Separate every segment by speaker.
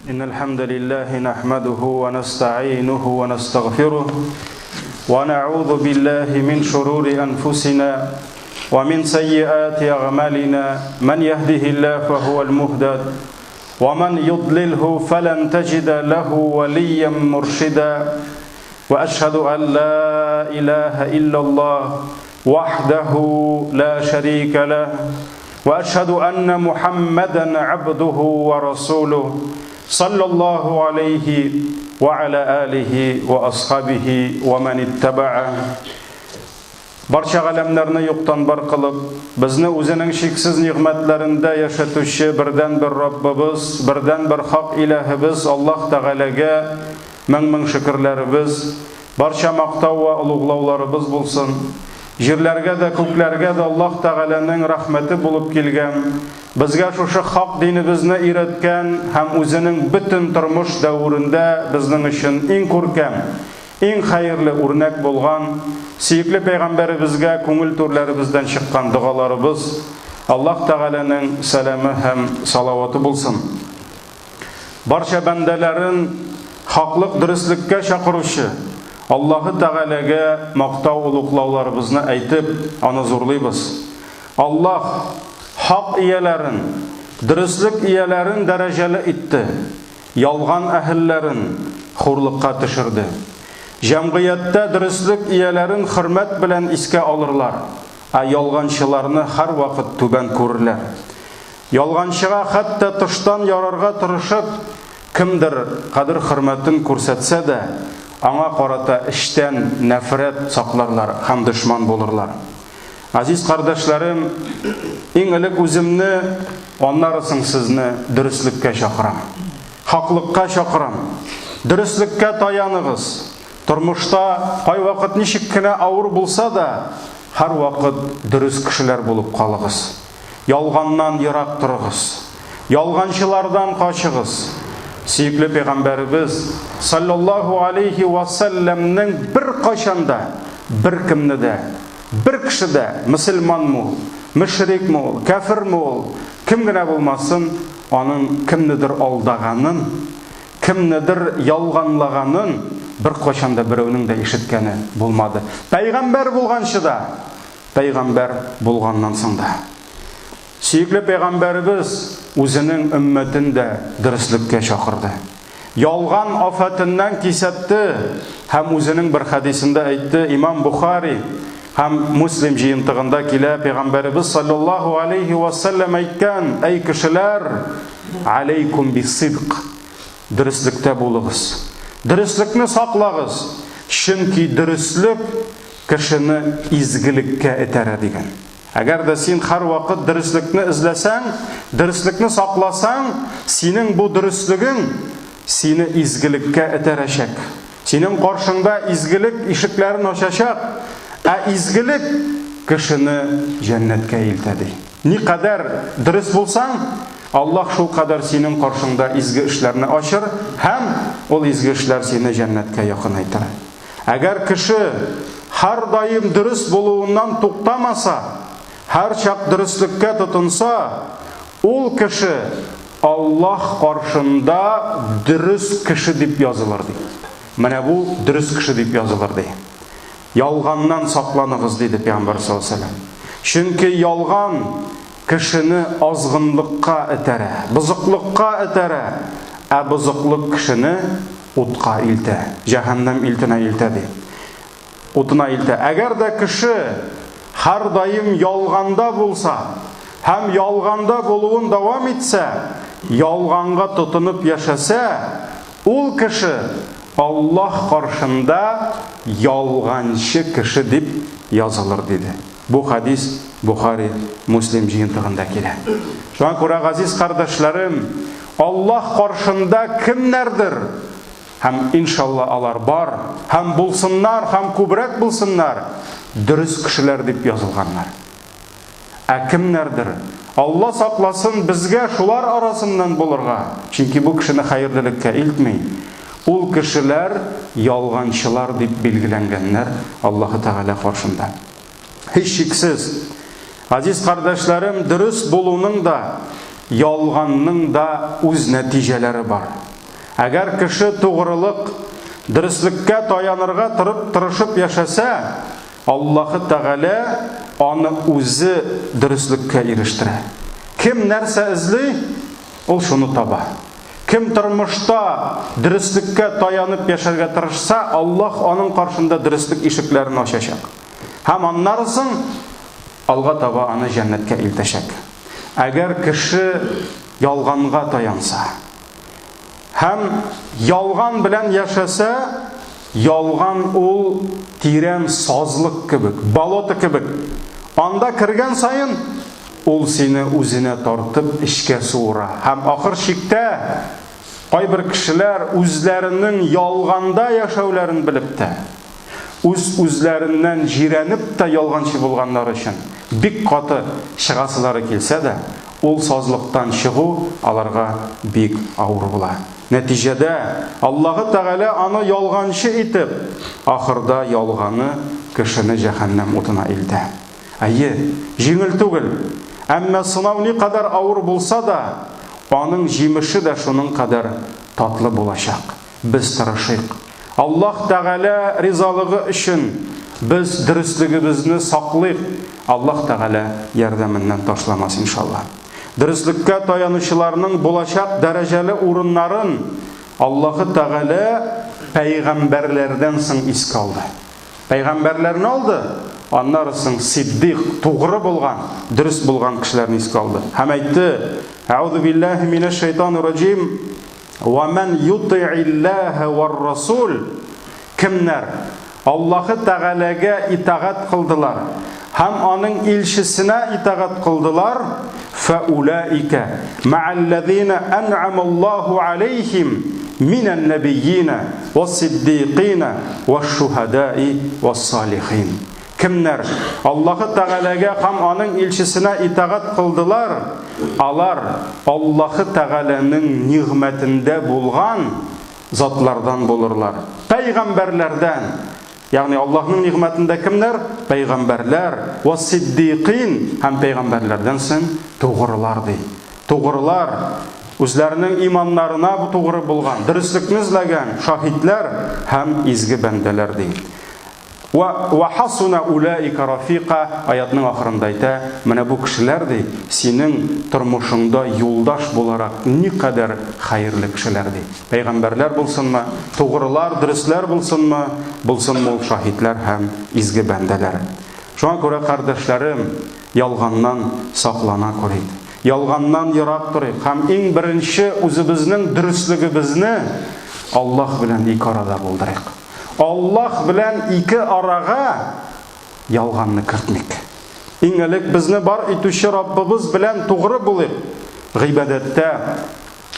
Speaker 1: إن الحمد لله نحمده ونستعينه ونستغفره ونعوذ بالله من شرور أنفسنا ومن سيئات أعمالنا من يهده الله فهو المهتد ومن يضلله فلن تجد له وليا مرشدا وأشهد أن لا إله إلا الله وحده لا شريك له وأشهد أن محمدا عبده ورسوله صلى الله عليه وعلى آله وأصحابه ومن اتبعه Барча галәмнәрне юктан бар кылып, безне үзенең чиксез нигъмәтләрендә яшәтүче бердәнбер Раббыбыз, бердәнбер хак иләһебез Аллаһ Тәгаләгә мең-мең шөкерләребез, барча мактау вә олуглауларыбыз булсын. Җирләргә дә, күкләргә дә Аллаһ Тәгаләнең рәхмәте булып килгән, безгә шушы хак динебезне өйрәткән һәм үзенең бөтен тормыш дәверендә безнең өчен иң күркәм, Иң хәерле үрнәк булган сөекле пәйгамбәребезгә күңел түрләребездән чыккан догаларыбыз, Аллаһ Тәгаләнең сәламе һәм салаваты булсын. Барча бәндәләрен хаклык дөреслеккә чакыручы Аллаһы Тәгаләгә мактау олуглауларыбызны әйтеп, аны зурлыйбыз. Аллаһ хак ияләрен, дөреслек ияләрен дәрәҗәле итте. Ялган әһелләрен хурлыкка төшерде. Җәмгыятьтә дөреслек ияләрен хөрмәт белән искә алырлар, ә ялганчыларны һәрвакыт түбән күрерләр. Ялганчыга хәтта тыштан ярарга тырышып, кемдер кадер-хөрмәтен күрсәтсә дә, аңа карата эчтән нәфрәт сакларлар һәм дошман булырлар. Газиз кардәшләрем, иң элек үземне, аннары соң сезне дөреслеккә чакырам. Хаклыкка чакырам. Дөреслеккә таяныгыз. Тормышта кайвакыт ничек кенә авыр булса да, һәрвакыт дөрес кешеләр булып калыгыз. Ялганнан ерак торыгыз. Ялганчылардан качыгыз. Сөекле пәйгамбәребез саллаллаһу алейхи ва сәлләмнең беркайчан да беркемне дә Бер кеше дә, мөселманмы ул, мөшрикме ул, кяферме ул, кем генә булмасын, аның кемнедер алдаганын, кемнедер ялганлаганын беркайчан да берәүнең дә ишеткәне булмады. Пәйгамбәр булганчы да, пәйгамбәр булганнан соң да. Сөекле пәйгамбәребез үзенең өммәтен дә дөреслеккә чакырды. Ялган афәтеннән кисәтте һәм үзенең бер хәдисендә әйтте, имам Бухари һәм Муслим җыентыгында килә, пәйгамбәребез саллаллаһу алейхи ва саллям әйткән, әй кешеләр, алейкум бисидк, дөреслектә булыгыз. Дөреслекне саклагыз, чөнки дөреслек кешене изгелеккә этәрә дигән. Әгәр дә син һәрвакыт дөреслекне эзләсәң, дөреслекне сакласаң, синең бу дөреслегең сине изгелеккә этәрәчәк. Синең каршыңда изгелек ишекләрен ачачак, ә изгелек кешене җәннәткә илтә ди. Никадәр дөрес булсаң, Аллаһ шулкадәр синең каршыңда изге эшләрне ачыр һәм ул изге эшләр сине җәннәткә якынайтыр. Әгәр кеше һәрдаим дөрес булуыннан туктамаса, һәрчак дөреслеккә тотынса, ул кеше Аллаһ каршында дөрес кеше дип язылыр ди. Менә бу дөрес кеше дип язылыр ди. Ялганнан сакланыгыз, диде Пәйгамбәр саллаллаһу алейһи вәсәлләм. Чөнки ялган кешене азгынлыкка этәрә, бозыклыкка этәрә, ә бозыклык кешене утка илтә, җәһәннәм илтенә илтә ди. Утына илтә. Әгәр дә кеше һәрдаим ялганда булса һәм ялганда булуын дәвам итсә, ялганга тотынып яшәсә, ул кеше Аллаһ каршында ялганчы кеше дип язылыр диде. Бу хадис Бухари, Муслим җыентыгында килә. Шуңа күрә, газиз кардәшләрем, Аллаһ каршында кемнәрдер, һәм иншалла алар бар, һәм булсыннар, һәм күбрәк булсыннар, дөрес кешеләр дип язылганнар. Ә кемнәрдер, Алла сакласын безгә шулар арасыннан булырга, чөнки бу кешене хәерлелеккә илтми, ул кешеләр ялганчылар дип билгеләнгәннәр Аллаһы Тәгалә каршында. Һичшиксез, газиз кардәшләрем, дөрес булуның да, ялганның да үз нәтиҗәләре бар. Әгәр кеше тугрылык, дөреслеккә таянырга торып тырышып яшәсә, Аллаһы Тәгалә аны үзе дөреслеккә ирештерә. Кем нәрсә эзли, ул шуны таба. Кем тормышта дөреслеккә таянып яшәргә тырышса, Аллаһ аның каршында дөреслек ишекләрен ачачак. Һәм аннары соң алга таба аны җәннәткә илтәчәк. Әгәр кеше ялганга таянса һәм ялган белән яшәсә, ялган ул тирән сазлык кебек, болото кебек. Анда кергән саен ул сине үзенә тартып эчкә суыра. Һәм ахыр чиктә кайбер кешеләр үзләренең ялганда яшәүләрен белеп тә, үз-үзләреннән җирәнеп тә ялганчы булганнары өчен бик каты чыгасылары килсә дә, ул сазлыктан чыгу аларга бик авыр була. Нәтиҗәдә, Аллаһы Тәгалә аны ялганчы итеп, ахырда ялганы кешене җәһәннәм утына илтә. Әйе, җиңел түгел. Әмма сынау никадәр авыр булса да, аның җимеше дә шуның кадәр татлы булачак. Без тырышыйк. Аллаһ Тәгалә ризалыгы өчен без дөреслегебезне саклыйк. Аллаһ Тәгалә ярдәменнән ташламас, иншаллаһ. Дөреслеккә таянучыларның булачак дәрәҗәле урыннарын Аллаһы Тәгалә пәйгамбәрләрдән соң искә алды. Пәйгамбәрләрне алды, аннары соң сиддик, тугры булган, дөрес булган кешеләрне искә алды. Һәм әйтте: Әүзу биллаһи минәш шайтанир раҗим. Ва ман юти'иллаһа вар-расул. Кемнәр Аллаһы Тәгаләгә итагать кылдылар һәм аның илчесенә итагать кылдылар, фәулаика мә'алләзина ән'амаллаһу алейхим минән нәбиyyина вассиддикина вашшухадаи вассалихин. Кемнәр Аллаһы Тәгаләгә һәм аның илчесенә итагать кылдылар, алар Аллаһы Тәгаләнең нигъмәтендә булган затлардан булырлар. Пәйгамбәрләрдән, ягъни Аллаһның нигъмәтендә кемнәр? Пәйгамбәрләр, вассиддикин һәм пәйгамбәрләрдән соң тугрылар ди. Тугрылар, үзләренең иманнарына тугры булган, дөреслекне эзләгән шаһитләр һәм изге бәндәләр ди. Вә вә хасуна улаика рафика аятның ахырында әйтә, менә бу кешеләр ди, синең тормышыңда юлдаш буларак никадәр хәерле кешеләр ди. Пәйгамбәрләр булсынмы, тугрылар, дөресләр булсынмы, булсынмы ул шаһитләр һәм изге бәндәләр. Шуңа күрә, кардәшләрем, ялганнан саклана күрик. Ялганнан ерак торыйк һәм иң беренче үзебезнең дөреслегебезне Аллаһ белән ике арада булдырыйк. Аллаһ белән ике арага ялганны кертмик. Иң элек безне бар итүче Раббыбыз белән тугры булыйк. Гыйбадәттә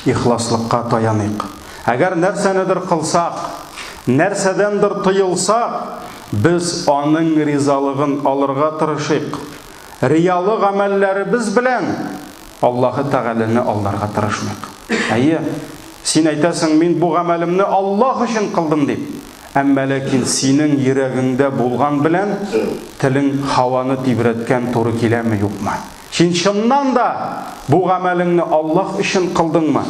Speaker 1: ихласлыкка таяныйк. Әгәр нәрсәнедер кылсак, нәрсәдәндер тыелсак, без аның ризалыгын алырга тырышыйк. Риялы гамәлләребез белән Аллаһы Тәгаләне алдарга тырышмыйк. Әйе, син әйтәсең, мин бу гамәлемне Аллаһ өчен кылдым дип. Әмма ләкин синең йөрәгеңдә булган белән телең һаваны тибрәткән туры киләме, юкмы? Син чыннан да бу гамәлеңне Аллаһ өчен кылдыңмы?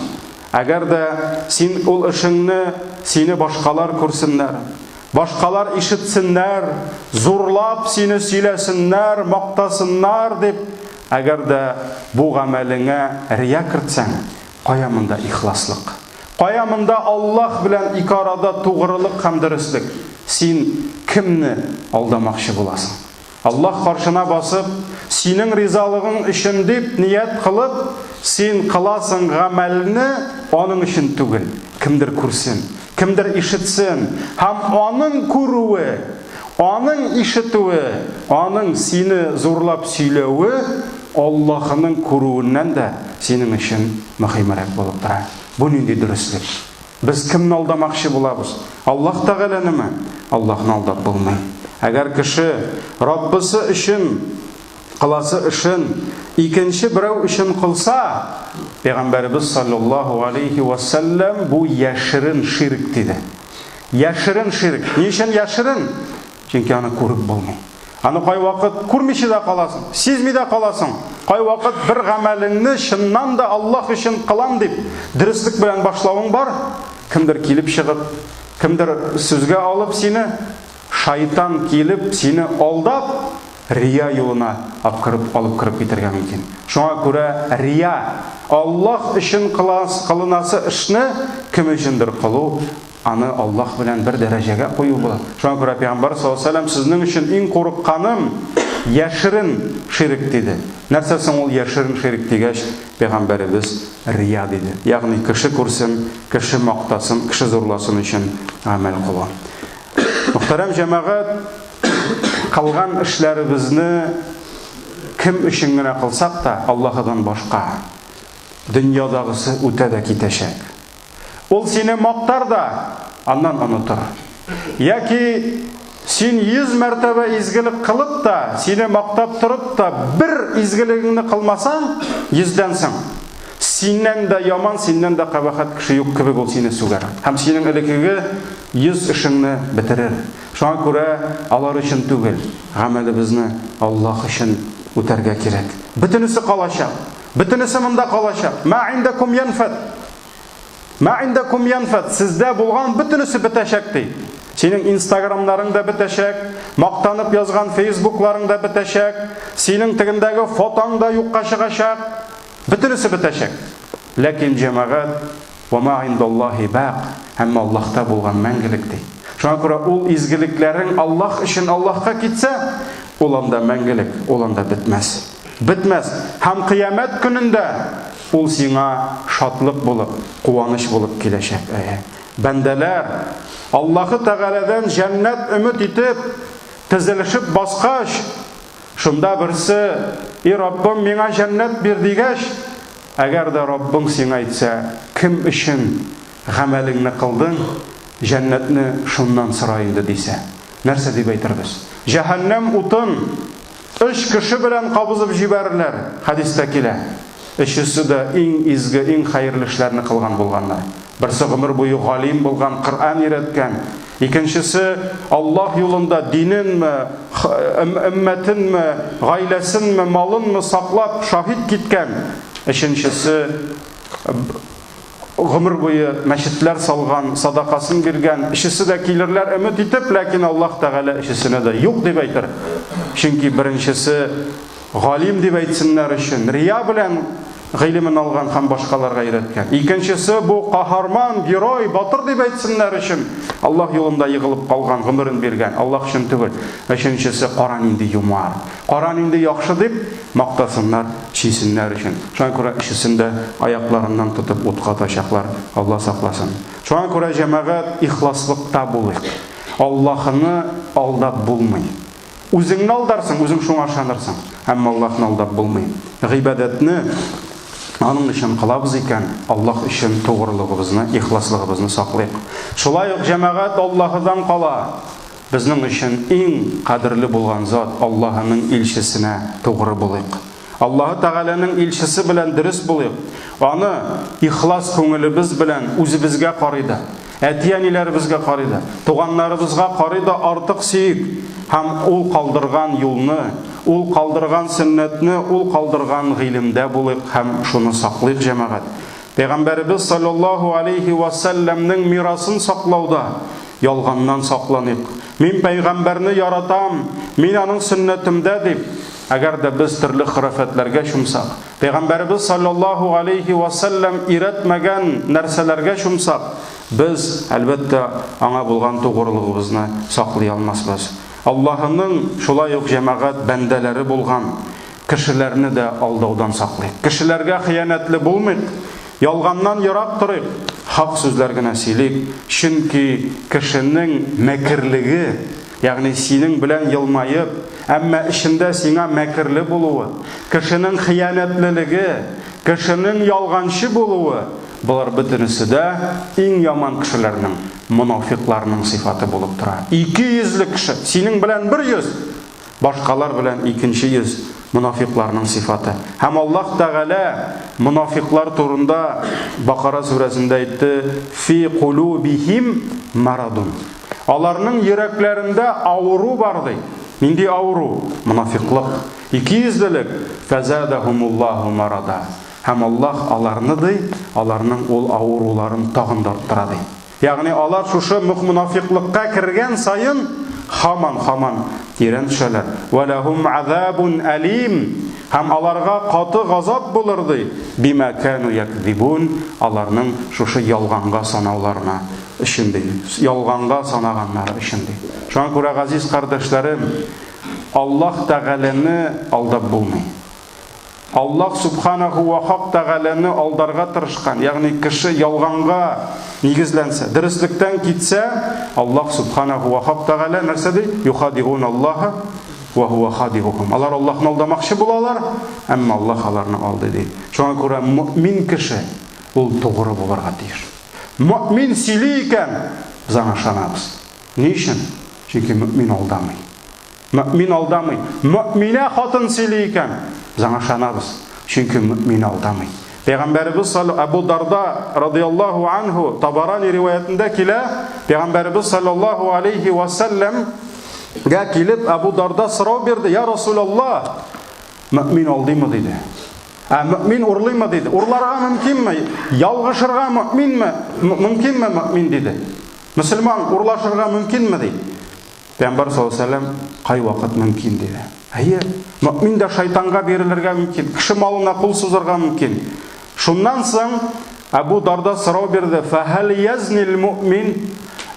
Speaker 1: Әгәр дә син ул эшеңне сине башкалар күрсеннәр, башкалар ишетсеннәр, зурлап сине сөйләсеннәр, мактасыннар дип, Әгәр дә бу гамәлеңә рия кертсәң, кая монда ихласлык? Кая монда Аллаһ белән ике арада тугрылык һәм дөреслек? Син кемне алдамакчы буласың? Аллаһ каршына басып, синең ризалыгың өчен дип ният кылып, син кыласың гамәлне аның өчен түгел, кемдер күрсен, кемдер ишетсен һәм аның күрүе, аның ишетүе, аның сине зурлап сөйләве Аллаһының күрүеннән дә синең өчен мөһимрәк булып тора. Бу нинди дөреслек? Без кемне алдамакчы булабыз? Аллаһ Тәгаләнеме? Аллаһны алдап булмый. Әгәр кеше Раббысы өчен кыласы эшен икенче берәү өчен кылса, Пәйгамбәребез саллаллаһу алейхи ва сәлләм бу яшерен ширк диде. Яшерен ширк. Ни өчен яшерен? Чөнки аны күреп булмый. Аны кайвакыт күрмичә дә каласың, сизми дә каласың. Кайвакыт бер гамәлеңне чыннан да Аллаһ өчен кылам дип, дөреслек белән башлавың бар. Кемдер килеп чыгып, кемдер сүзгә алып сине, шайтан килеп сине алдап, рия юлына апкырып алып кереп китәргә мөмкин. Шуңа күрә рия, Аллаһ өчен кылынасы эшне кем өчендер кылу, аны Аллаһ белән бер дәрәҗәгә кую була. Шуңа күрә Пәйгамбәр саллаллаһу алейһи ва сәлләм, сезнең өчен иң курыкканым яшерен ширек диде. Нәрсә соң ул яшерен ширек дигәч, Пәйгамбәребез рия диде. Ягъни кеше күрсен, кеше мактасын, кеше зурласын өчен гамәл кылу. Мөхтәрәм җәмәгать, кылган эшләребезне кем өчен генә кылсак та, Аллаһыдан башка, дөньядагысы үтә дә китәчәк. Ул сине мактар да, аннан онытыр. Яки син 100 мәртәбә изгелек кылып та, сине мактап торып та, бер изгелегеңне кылмасаң, йөздән соң, синнән дә яман, синнән дә кабахәт кеше юк кебек ул сине сүгәр. Һәм синең элеккеге 100 эшеңне бетерер. Шуңа күрә алар өчен түгел, гамәлебезне Аллаһ өчен үтәргә кирәк. Бөтенесе калачак. Бөтенесе монда калачак. Ма индакум янфад. Ма индакум янфад. Сездә булган бөтенесе бетәчәк ди. Синең инстаграмнарың да бетәчәк, мактанып язган фейсбукларың да бетәчәк, синең тегендәге фотоң да юкка чыгачак. Бөтенесе бетәчәк. Ләкин җәмәгать ва ма индаллаһи бак, әмма Аллаһта булган мәңгелек ди. Шуңа күрә ул изгелекләрең Аллаһ өчен Аллаһка китсә, ул анда мәңгелек, ул анда бетмәс. Бетмәс. Һәм кыямәт көнендә ул сиңа шатлык булып, куаныч булып киләчәк. Әйе. Бәндәләр Аллаһы Тәгаләдән җәннәт өмет итеп, тезелешеп баскач, шунда берсе, "И Раббым, миңа җәннәт бир" дигәч, әгәр дә Раббың сиңа әйтсә, "Кем өчен гамәлеңне кылдың, җәннәтне шуннан сора инде" дисә, нәрсә дип әйтербез? Җәһәннәм утын Өч кеше белән кабызып җибәрерләр, хәдистә килә. Өчесе дә иң изге, иң хәерле эшләрне кылган булганнар. Берсе гомер буе галим булган, Коръән өйрәткән. Икенчесе Аллаһ юлында диненме, өммәтенме, гаиләсенме, малынмы саклап шаһит киткән. Өченчесе гомер буе мәчетләр салган, садакасын биргән, өчесе дә килерләр өмет итеп, ләкин Аллаһ Тәгалә өчесенә дә юк дип әйтер. Чөнки беренчесе галим дип әйтсеннәр өчен рия белән гыйлемен алган һәм башкаларга өйрәткән. Икенчесе бу каһарман, герой, батыр дип әйтсеннәр өчен Аллаһ юлында егылып калган, гомерен биргән, Аллаһ өчен түгел. Өченчесе кара нинди юмарт, кара нинди яхшы дип мактасыннар, сөйсеннәр өчен. Шуңа күрә өчесен дә аякларыннан тотып утка атачаклар, Алла сакласын. Шуңа күрә, җәмәгать, ихласлыкта булыйк. Аллаһыны алдап булмый. Үзеңне алдарсың, үзең шуңа ышанырсың. Әмма Аллаһны алдап булмый. Гыйбадәтне аның өчен кылабыз икән, Аллаһ өчен тугрылыгыбызны, ихласлыгыбызны саклыйк. Шулай ук, җәмәгать, Аллаһыдан кала, Безнең өчен иң кадерле булган зат, Аллаһының илчесенә тугры булыйк. Аллаһы Тәгаләнең илчесе белән дөрес булыйк. Аны ихлас күңелебез белән үзебезгә карый да, әти-әниләребезгә карый да, туганнарыбызга карый да артык сөйик һәм ул калдырган юлны, ул калдырган сөннәтне, ул калдырган гыйлемдә булыйк һәм шуны саклыйк, җәмәгать. Пәйгамбәребез салләллаһу алейһи вә сәлләмнең мирасын саклауда ялганнан сакланыйк. Мин пәйгамбәрне яратам, мин аның сөннәтемдә дип, әгәр дә без төрле хөрәфәтләргә чумсак, пәйгамбәребез салләллаһу алейһи вә сәлләм өйрәтмәгән нәрсәләргә чумсак, без, әлбәттә, аңа булган тугрылыгыбызны саклый алмасбыз. Аллаһының шулай ук җәмәгать бәндәләре булган Кешеләрне дә алдаудан саклыйк. Кешеләргә хыянәтле булмыйк, ялганнан ерак торыйк, хак сүзләр генә сөйлик, чөнки кешенең мәкерлеге, ягъни синең белән елмаеп, әмма эчендә сиңа мәкерле булуы, кешенең хыянәтлелеге, кешенең ялганчы булуы, болар бөтенесе дә иң яман кешеләрнең, монафикъларның сыйфаты булып тора. Икейөзле кеше, синең белән бер йөз, Башкалар белән икенче йөз, монафикъларның сыйфаты. Һәм Аллаһ Тәгалә монафикълар турында Бакара сүрәсендә әйтте, Фи кулубихим марадун. Аларның йөрәкләрендә авыру бар, ди. Нинди авыру? Монафикълык. Икейөзлелек. Фәзадәһумуллаһу марада. Һәм Аллаһ аларны, ди, аларның ул авыруларын тагын да арттыра, ди. Ягъни алар шушы монафикълыкка кергән саен һаман-һаман тирән төшәләр. Вә ләһум азабун әлим. Һәм аларга каты газап булыр ди. Бима кану якзибун. Аларның шушы ялганга санауларына өчен ди. Ялганга санаганнары өчен ди. Шуңа күрә, газиз кардәшләрем, Аллаһ Тәгаләне алдап булмый. Аллаһ Сүбхәнәһү вә Хак Тәгаләне алдарга тырышкан, ягъни кеше ялганга нигезләнсә, дөреслектән китсә, Аллаһ Сүбхәнәһү вә Хак Тәгалә нәрсә ди? Юхадигун Аллаһа вә һуә хадигухум. Алар Аллаһны алдамакчы булалар, әмма Аллаһ аларны алдый ди. Шуңа күрә мөэмин кеше ул тугры булырга тиеш. Мөэмин сөйли икән, без аңа ышанабыз. Ни өчен? Чөнки мөэмин алдамый. Мөэмин алдамый. Мөэминә хатын сөйли икән, без аңа ышанабыз. Чөнки мөэмин алдамый. Пәйгамбәребез Әбу Дарда радияллаһу анһу Табарани риваятендә килә, Пәйгамбәребез саллаллаһу алейхи ва сәлләм гә килеп Әбу Дарда сорау бирде: "Я Расулаллаһ, мөэмин алдыймы?" диде. Ә мөэмин урлыймы диде. Урларга мөмкинме? Ялгышырга мөэминме? Мөмкинме мөэмин диде. Мөселман урлашырга мөмкинме ди. Пәйгамбәр саллаллаһу алейһи ва сәлләм кайвакыт мөмкин диде. Әйе, мөэмин дә шайтанга бирелергә мөмкин, кеше малына кул сузырга мөмкин. Шуннан соң Әбу Дарда сорау бирде: "Фәһәл язнил мөэмин?"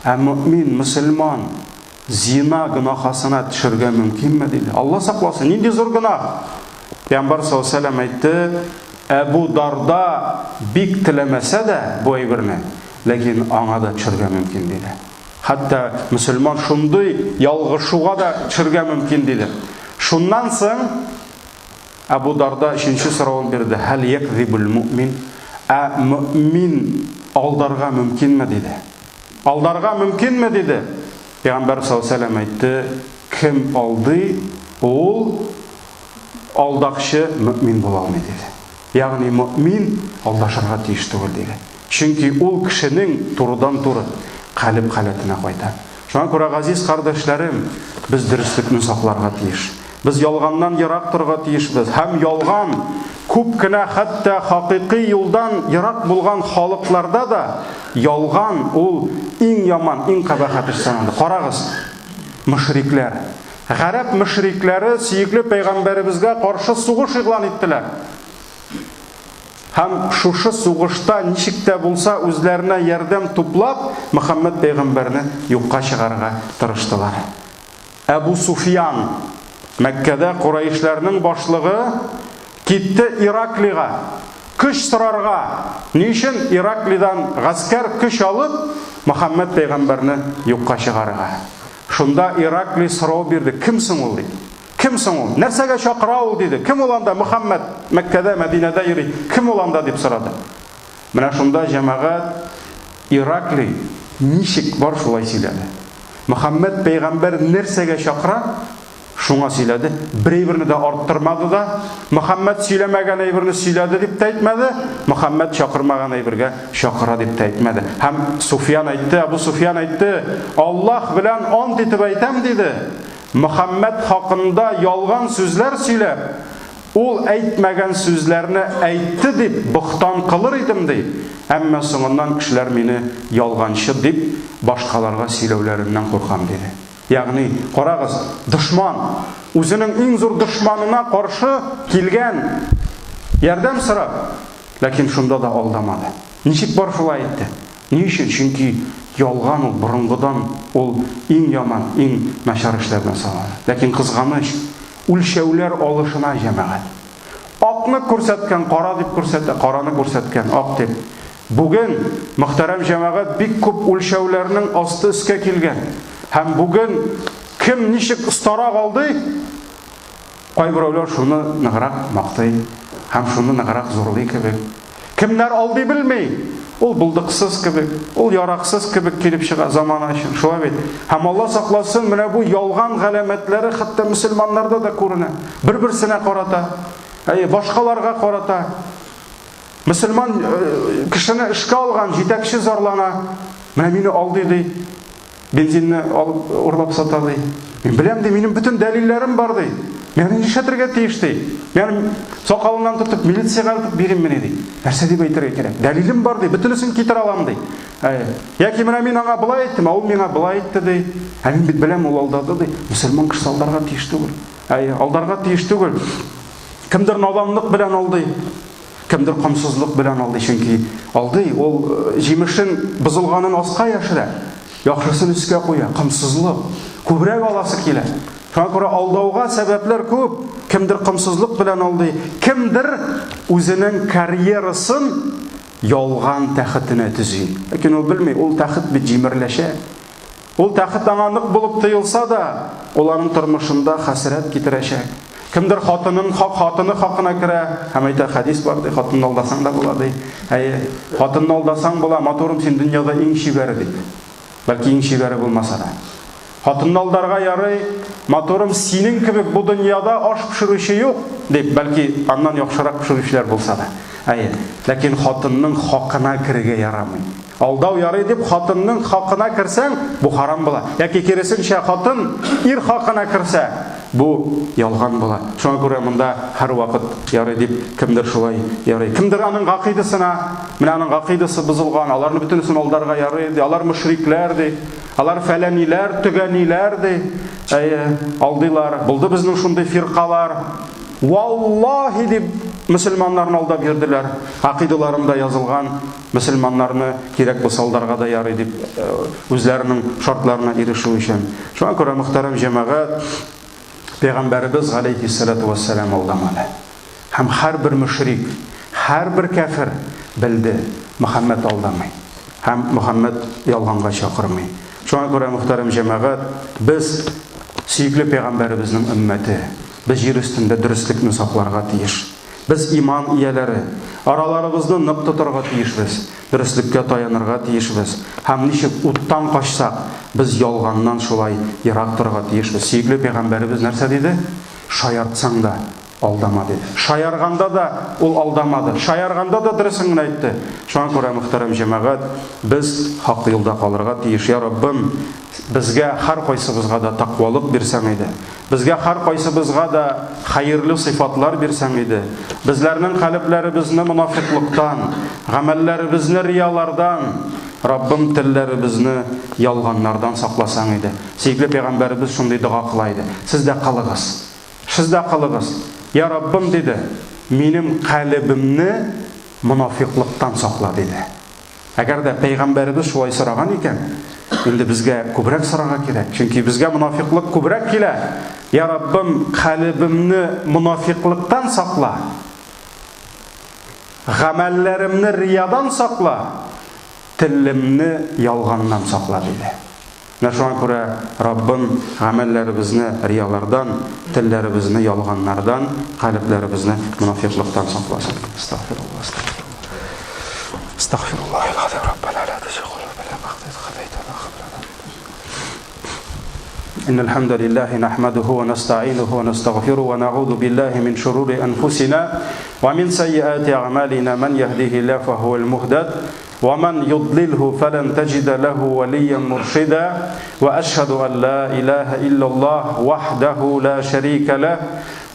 Speaker 1: Ә мөэмин, мөселман зина гөнаһасына төшергә мөмкинме диде. Алла сакласын, нинди зур гөнаһ? Пәйгамбәр саллаллаһу алейһи ва сәлләм әйтте: Әбу Дарда бик теләмәсә дә бу әйберне, ләкин аңа да төшергә мөмкин диде. Хәтта мөселман шундый ялгышуга да төшергә мөмкин, диде. Шуннан соң Әбу Дарда өченче соравын бирде, Һәл якзибул муъмин? Ә мөэмин алдарга мөмкинме? диде. Алдарга мөмкинме? диде. Пәйгамбәр саллаллаһу алейһи ва сәлләм әйтте, Кем алдый, ул алдакчы мөэмин була алмый, диде. Ягъни мөэмин алдашырга тиеш түгел, диде. Чөнки ул кешенең турыдан-туры калеб халәтенә кайта. Шуңа күрә, газиз кардәшләрем, без дөреслекне сакларга тиеш. Без ялганнан ерак торырга тиешбез. Һәм ялган күп кенә хәтта хакыйкый юлдан ерак булган халыкларда да ялган ул иң яман, иң кабахәт эш саналды. Карагыз, мөшрикләр. Гарәп мөшрикләре сөекле пәйгамбәребезгә каршы сугыш игълан иттеләр. Һәм шушы сугышта ничек тә булса үзләренә ярдәм туплап, Мөхәммәд пәйгамбәрне юкка чыгарырга тырыштылар. Әбу Суфиян, Мәккәдә кураишләрнең башлыгы, китте Ираклига, көч сорарга. Ни өчен? Ираклидан гаскәр көч алып, Мөхәммәд пәйгамбәрне юкка чыгарырга. Шунда Ираклий сорау бирде, кем соң ул, дип. Кем соң ул? Нәрсәгә чакыра ул, диде. Кем ул анда? Мөхәммәд Мәккәдә, Мәдинәдә йөри. Кем ул анда, дип сорады. Менә шунда җәмәгать Ираклий ничек бар шулай сөйләде. Мөхәммәд пәйгамбәр нәрсәгә чакыра, шуңа сөйләде. Бер әйберне дә арттырмады да, Мөхәммәд сөйләмәгән әйберне сөйләде дип тә әйтмәде, Мөхәммәд чакырмаган әйбергә чакыра дип тә әйтмәде. Һәм Суфиян әйтте, Абу Суфиян әйтте, Аллаһ белән ант итеп әйтәм, диде. Мөхәммәд хакында ялган сүзләр сөйләп, ул әйтмәгән сүзләрне әйтте дип бохтан кылыр идем, ди, әмма соңыннан кешеләр мине ялганчы дип башкаларга сөйләүләреннән куркам, диде. Ягъни, карагыз, дошман, үзенең иң зур дошманына каршы килгән, ярдәм сорап, ләкин шунда да алдамады. Ничек бар шулай әйтте. Ни өчен? Чөнки ялган ул борынгыдан ул иң яман, иң начар эшләрдән санала. Ләкин кызганыч, үлчәүләр алышына җәмәгать. Акны күрсәткән кара дип күрсәтә, караны күрсәткән ак дип. Бүген, мөхтәрәм җәмәгать, бик күп үлчәүләрнең асты өскә килгән. Һәм бүген кем ничек остарак алдый, кайберәүләр шуны ныграк мактый һәм шуны ныграк зурлый кебек. Кемнәр алдый белми, ул булдыксыз кебек, ул яраксыз кебек килеп чыга замана өчен. Шулай бит. Һәм Алла сакласын, менә бу ялган галәмәтләре хәтта мөселманнарда да күренә. Бер-берсенә карата, әйе, башкаларга карата. Мөселман э, кешене эшкә алган җитәкче зарлана. Менә мине алдый ди. Бензинны алып урлап сата ди. Мин беләм ди, минем бөтен дәлилләрем бар ди. Мин аны нишләтергә тиеш ди? Мин сакалыннан тотып милициягә алып бириммени ди. Нәрсә дип әйтергә кирәк? Дәлилем бар ди, бөтенесен китерә алам ди. Әйе. Яки менә мин аңа болай әйттем, ә ул миңа болай әйтте ди. Ә мин бит беләм, ул алдады ди. Мөселман кешесе алдарга тиеш түгел. Әйе, алдарга тиеш түгел. Кемдер наданлык белән алдый. Кемдер комсызлык белән алдый, чөнки алдый, ул э, җимешен бозылганын аска яшерә, яхшысын өскә куя, комсызлык. Күбрәк аласы килә. Шуңа күрә алдауга сәбәпләр күп. Кемдер комсызлык белән алдый, кемдер үзенең карьерасын ялган тәхетенә төзи. Ләкин ул белми, ул тәхет бит җимереләчәк. Ул тәхет аңа нык булып тоелса да, ул аның тормышында хәсрәт китерәчәк. Кемдер хатынын хак хатыны хакына керә һәм әйтә, хәдис бар ди, хатынны алдасаң да була ди. Әйе, хатынны алдасаң була, матурым син дөньяда иң чибәре дип. Бәлки иң чибәре булмаса да. Хатынны алдарга ярый, матурым синең кебек бу дөньяда аш пешерүче юк дип, бәлки аннан яхшырак пешерүчеләр булса да. Әйе, ләкин хатынның хакына керергә ярамый. Алдау ярый дип хатынның хакына керсәң, бу харам була. Яки киресенчә, хатын ир хакына керсә, бу ялган була. Шуңа күрә монда һәрвакыт ярый дип кемдер шулай ярый. Кемдер аның гакыйдасына, менә аның гакыйдасы бозылган, аларны бөтенесен алдарга ярый ди, алар мөшрикләр ди, алар фәләниләр, төгәниләр ди. Әйе, алдыйлар. Булды безнең шундый фиркалар. Валлаһи дип мөселманнарны алдап йөрделәр. Гакыйдаларында язылган Мөселманнарны кирәк булса алдарга да ярый дип э, үзләренең шартларына ирешү өчен. Шуңа күрә мөхтәрәм җәмәгать пәйгамбәребез галәйһиссалату вассалам алдамады. Һәм һәрбер мөшрик, һәрбер кәфер белде, Мөхәммәд алдамый. Һәм Мөхәммәд ялганга чакырмый. Шуңа күрә мөхтәрәм җәмәгать, без сөекле пәйгамбәребезнең өммәте. Без җир өстендә дөреслекне сакларга тиеш. Без иман ияләре, араларыбызны нык тотарга тиешбез, дөреслеккә таянырга тиешбез һәм ничек уттан качсак, без ялганнан шулай ерак торырга тиешбез. Сөекле пәйгамбәребез нәрсә диде? Шаяртсаң да, алдама, диде. Шаярганда да ул алдамады, шаярганда да дөресен генә әйтте. Шуңа күрә, мөхтәрәм җәмәгать, без хак юлда калырга тиеш. Я Раббым, безгә һәркайсыбызга да тәкъвалык бирсәң иде. Безгә һәркайсыбызга да хәерле сыйфатлар бирсәң иде. Безләрнең калебләребезне монафикълыктан, гамәлләребезне риялардан, Раббым телләребезне ялганнардан сакласаң иде. Сөекле пәйгамбәребез шундый дога кыла иде. Сез дә кылыгыз. Сез дә кылыгыз. Я Раббым, диде, минем калебемне монафикълыктан сакла, диде. Әгәр дә пәйгамбәребез шулай сораган икән, инде безгә күбрәк сорарга кирәк. Чөнки безгә монафиклык күбрәк килә. Я Раббым, калебемне монафиклыктан сакла. Гамәлләремне риядан сакла, телемне ялганнан сакла, диде. Менә шуңа күрә Раббым гамәлләребезне риялардан, телләребезне ялганнардан, калебләребезне монафикълыктан сакласын. Астагфируллаһ, астагфируллаһ. Астагфируллаһ, Раббана ла тузигъ кулубана бәгъдә из һәдәйтәнә ва һаб лана إن الحمد لله نحمده ونستعينه ونستغفره ونعوذ بالله من شرور أنفسنا ومن سيئات أعمالنا من يهده الله فهو المهتد ومن يضلله فلن تجد له وليا مرشدا وأشهد أن لا إله إلا الله وحده لا شريك له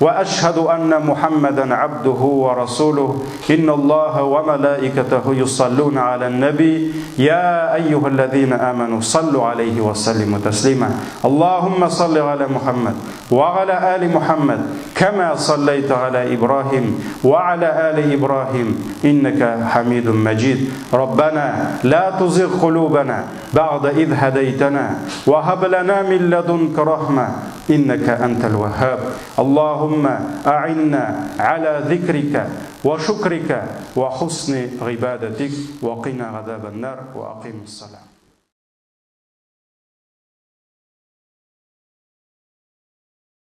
Speaker 1: وأشهد أن محمدا عبده ورسوله إن الله وملائكته يصلون على النبي يا أيها الذين آمنوا صلوا عليه وسلموا تسليما اللهم صل على محمد وعلى آل محمد كما صليت على إبراهيم وعلى آل إبراهيم إنك حميد مجيد ربنا لا تزغ قلوبنا بعد إذ هديتنا وهب لنا من لدنك رحمة إنك أنت الوهاب اللهم أعنا على ذكرك وشكرك وحسن عبادتك وقنا عذاب النار وأقم الصلاة.